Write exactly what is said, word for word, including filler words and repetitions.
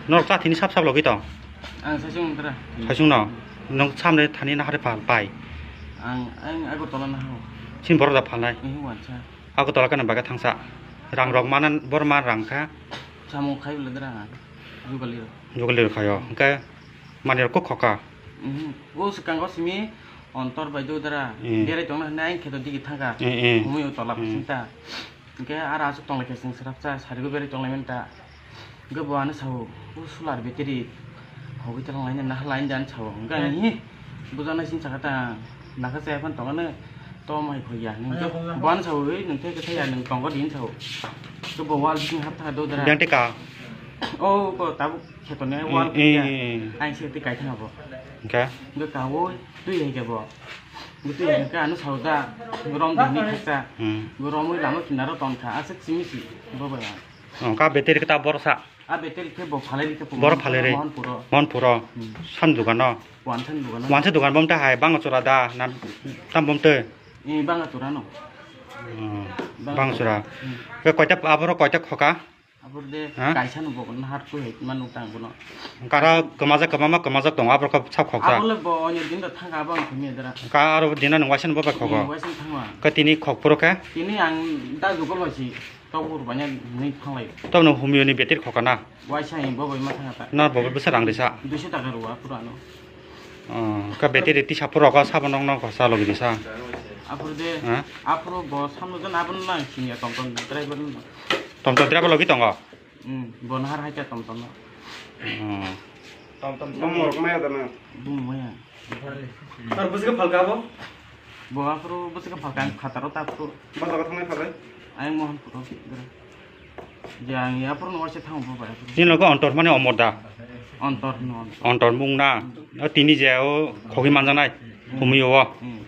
Norok cha thini sap sap logi tong. Ang saichung tara. Saichung no. Nong samne thani na hare phal pai. Ang, ang Agartala na ho. Sin borok da phalnai. Ini wansa. Agartala kana baga thangsa. Rang rok manan bor ma rang kha. Samung khai bela dara. Jugali. Jugali khayo. Engke mani rok kok khoka. Mhm. O swkang o simi ontor bai do dara. Eh. Berai tongna hwnwi ang kheto digi thangka. Eh, eh. Humui o tola Eh. Sinta. Hingke aro aswk tonglaikha chwng swrapsa, sarigo berai tonglaimani ta. Hingke bo ano sao, "O solar battery khogwi tonglaina, naha lain di," ano sao. Hingke ani, "Hi, bujaknai sini saka ta, nakha chaya phano tongano, to mai khoya." Hingke bo ano sao, "Oi, nwng thai kwthai ya, nwng tongo di," ano sao. Hingke bo wall bising hap thangkha dodra. Biyang tei ka? O, ko tabuk khetoni wall Eh, eh, khe ya. Eh. Ang se tei kai thangkha bo. Hingke? Hingke ka o, twi hai khe bo. Hingke ano sao da, rom di hwnwi khaksa. Hmm. Bo romwi lama kinaro tongkha, aswk simi si, bo bai. Oh, ka battery khe ta boro sa? A battery khe bo phalai di khe Boro phalai ri. Mohonpuro. Mohonpuro. Hmm. San dogano? Wansan dogano. Wansa dogan bom ta hai, bang chura da, na tam bom te? Eh, bang chura no. Oh, Bang bang chura. Chura. Hmm. Ke koita, aboro koita khoka? Abor de Ha? Kaisa no bo nahar tu hai manu tang bono. Kara kwmajak, kwmama kwmajak tongo, abor khe sak khokjak. Abo le bo onyo din da thang abo ang thumi dara. Ka aro dina nung waisa no bo bai khogo. Ni waisa thangwa. Ka tini khok puro khe? Tini ang da jugol waisi tok ur banya ni thanglai. Tok no humio ni betir khoka na? Waisa ni bo bai ma thanga ta. Na bo bai bwsa rang risa? Duiso taka rwa pura no. Oh, ka betir tisa puro ka sabo nong nong khosa logi disa? Apor de, Ha? Apor bo samno jan abon nang sini ya tong tong driver no. Tom tom driver logi tongo? Hmm, bo nahar hai khe tom tom no. Hmm. Tom tom bung morok maya dana. Bung maya. Tar bwswk phalka bo? Bo aphuru bwswk phalka ang khataro tapuru. Bajago thangnai phalai? Ayang Mohonpuro. Je ang aphuru no waisa thango bo bai aphuru. Nini logo Ontor mani Omor da? Ontor no. Ontor mung na? O tini je o khogwi manjaknai? Humui o? Hmm.